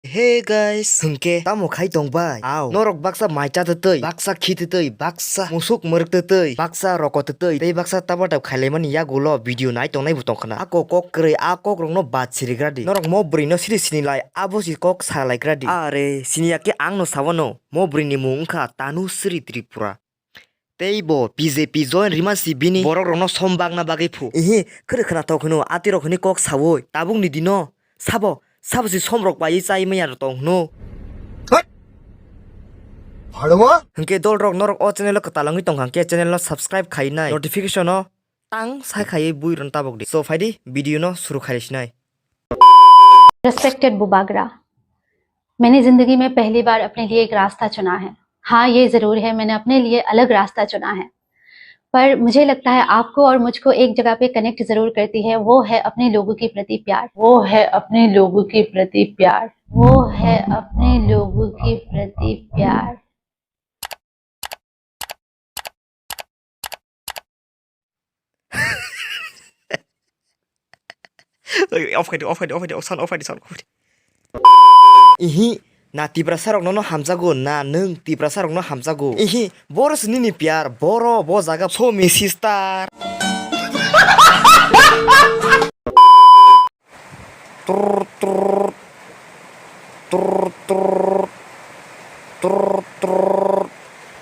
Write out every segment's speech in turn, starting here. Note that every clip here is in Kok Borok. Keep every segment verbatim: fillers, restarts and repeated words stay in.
Hey guys, hwnkhe tamo khai tong bai? Ao, norok baksa mai cha twtwi, baksa khi twtwi, baksa musuk mwrwk twtwi, baksa roko twtwi, tei baksa taba tab khailaimani yagulo video nai tongnai bo tong khna. Ako kok kwrwi a kok rokno bad sirigra di. Norok mo bwrwi no siri sini lai, abo si kok sa laikra di. Are, sini ya khe ang no sawano, mo bwrwi ni mung wngkha Tanusri Tripura. Tei bo B J P join rima si bini borok rokno som bagna bagwi phu. Ihi, khwrwi khwnathok hwno, atwi rok hwnwi kok sawi. Tabuk ni dino sabo, sabo si som rok paiwi chai manya rok tong hwno. Hwt! Phalwa? Hwnkhe dol rok norok o channel o kwtal wngwi tong kha hwnkhe channel no subscribe khai nai, notification o tang sai khaiwi bui rwna tabok di. So phaidi video no suru khai sinai. Respected Bubagra, मैंने जिंदगी में पहली बार अपने लिए एक रास्ता चुना है। हाँ, ये जरूर है, मैंने अपने लिए अलग रास्ता चुना है, पर मुझे लगता है आपको और मुझको एक जगह पे कनेक्ट जरूर करती है, वो है अपने लोगों के प्रति प्यार। वो है अपने लोगों के प्रति प्यार। वो है अपने लोगों के प्रति प्यार। Off khai di, off khai di, off khai di, sound off khai di, sound off khai di. Ihi, na Tiprasa rokno no hamjago, na nwng Tiprasa rokno hamjago. Ihi, boro se nini piyar, boro bo jaga somi sister. Trrr, trrr. Trrr, trrr. Trrr, trrr.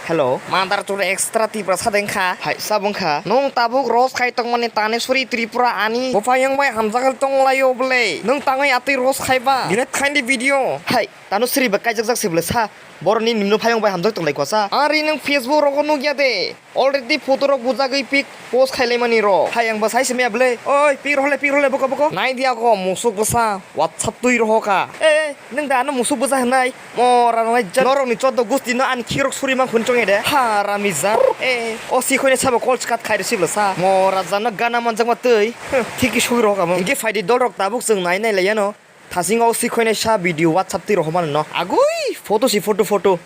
Hello, mother to extra Tiprasa dengkha. Hai, sabo wngkha. Nung tabuk roast khai tongmani Tanusri Tripura ani buphayung bai hamjagwi tonglaio bwle. Nung tangwi atwi roast khaiba. Delete khaini video. Hai, Tanusri ba kaijakjak se bwle sa. Boroni nimno phayung bai hamjak tonglai kwasa. Ari nung Facebook rogo nukya de. Already photo rok bujagwi pic post khailaimani rok. Hai ang bwsai se maya bwle. Oi, pic rohole, pic rohole, boko, boko. Nai dia ko musuk bwsa. WhatsApp twi rohoka. Eh, nung da ano musuk bwsa hwnai? Mora nai ja-, norok ni choddo gusti no ani khirok suri man khun chonge de. Harami jat. Eh, o si khoine sabo call skat khai risi bwsa. Mora jano gana manjak ma twi. Huh, thiki sui rohoka mo. Hingke phaidi dol rok tabuk chwng nai nai lai yano. Thasing o si khoine sa video WhatsApp twi rohomano no. Agui, photo si photo, photo.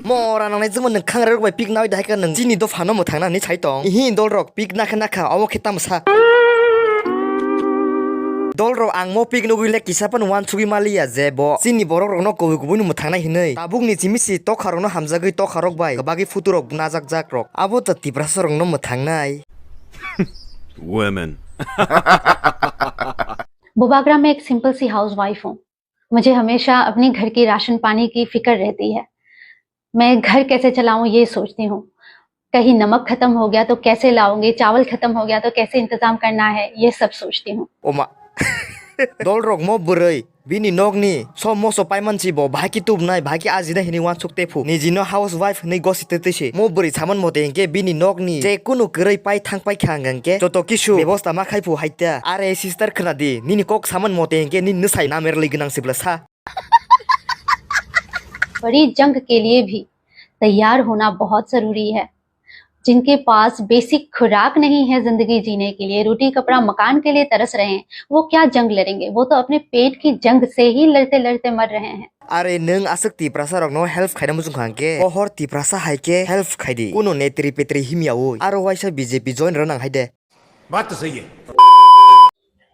Mora nangnai jengmo nwng khangrok bai pic nawi dahai kha nwng chini dophano mwthangna hinwi sai tong. Ihi dol rok pic nakha nakha omo khe tamo sa. Dol rok ang mo pic nugwi le kisa phano uansugwi maliya je bo chini borok rokno kubui kubui no mwthangnai hinwi. Tabuk ni chimi si tokha rokno hamjagwi tokha rok bai kwbagwi photo rok najak jak rok abo to Tiprasa rokno mwthangnai. Women. Bubagra में एक सिंपल सी हाउसवाइफ हूँ। मुझे हमेशा अपने घर की राशन पानी की फिक्र रहती है। मैं घर कैसे चलाऊं, ये सोचती हूँ। कहीं नमक खत्म हो गया तो कैसे लाऊंगी, चावल खत्म हो गया तो कैसे इंतजाम करना है, ये सब सोचती हूँ। Oma. Dol rok mo bwrwi. Bini nokni som moso paimansi bo bahai khe tubunai, bahai khe ajinai hinwi uansuk tephu. Nijino housewife hinwi gosi twtwi se. Mo bwrwi saman mote hinkhe bini nokni je kunu kwrwi pai thang pai kha hwnkhe joto kisu bebosta ma khai phu haita. Are sister khna di, nini kok saman mote hinkhe nini nwsai namer lwi gwnang se bwla sa. बड़ी जंग के लिए भी तैयार होना बहुत जरूरी है। जिनके पास बेसिक खुराक नहीं है जिंदगी जीने के लिए, रोटी कपड़ा मकान के लिए तरस रहे हैं, वो क्या जंग लड़ेंगे? वो तो अपने पेट की जंग से ही लड़ते लड़ते मर रहे हैं। Are nwng aswk Tiprasa rokno help khaina muchung kha hwnkhe, pohor Tiprasa hai khe help khai di. Kuno netri petri himya oi. Aro waisa B J P join rw nang hai de. बात तो सही है।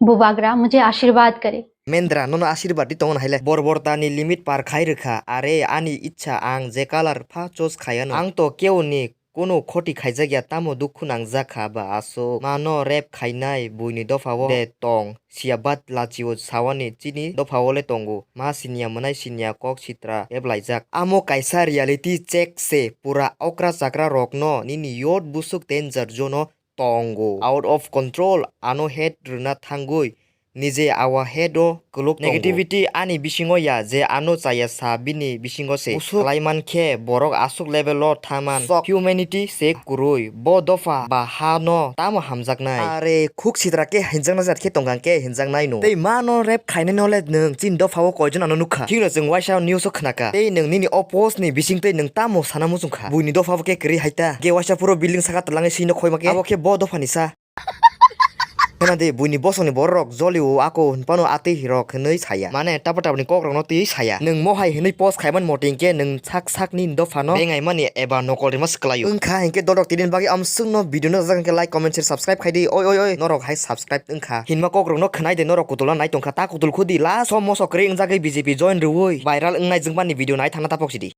बुबागरा, मुझे आशीर्वाद करे। Mendra, nono ashirbad di tongo hai le. Borborta ni limit par khai rwkha. Are ani ichha, ang je color pha choose khaiya no. Ang to keo ni Kuno khoti khaijak ya, tamo dukhu nangjak kha ba aswk? Ma no rape khainai buini dopha o de tong siya, but lachio sawani chini dopha o le tongo. Ma siniya mwnai siniya kok sitra rape laijak. Amo kaisa reality check se, pura okra chakra rokno nini youth busuk danger zone o tongo. Out of control, ano head rwna thangwi nije awa head o kwlwk tongo. Negativity ani bisingo ya, je ano chaya sa bini bisingo se. Usuk khlaiman khe borok aswk level o thaman. Sok humanity se kwrwi. Bo dopha ba ha no tamo hamjaknai? Are khuk sitra khe hinjakna jat khe tongkha khe hinjaknai no. Tei ma no rape khainai no le nwng chini dopha o koijon ano nukha. Thikno chwng waisa news o khnakha. Tei nwng nini o post ni bisingtwi nwng tamo sana muchungkha? Buini dopha bo khe kwrwi hai ta. Ge waisa phuru building saka twlangwi swi no khoima khe. Abo khe bo dopha ni sa. Khna di, buini bosongni bororok jolio ako hinphano atwi rok hinwi saya. Mane tapa tapni kokrokno twiwi saya. Nwng mohai hinwi post khaiman mote hinkhe nwng sak sakni dophano bengaimani eba nokol rima swklaio. Wngkha hinkhe dolrok tini bagwi amsukno video no jak hinkhe like, comment, share, subscribe khai di. Oi, oi, oi, norok hai subscribe wngkha. Hinma kokrokno khwnai de norok kutula nai tongkha. Ta kutul khudi last o moso kwrwi wngjagwi B J P join rwui viral wngnai jwngmani video nai thangna tapok sidi.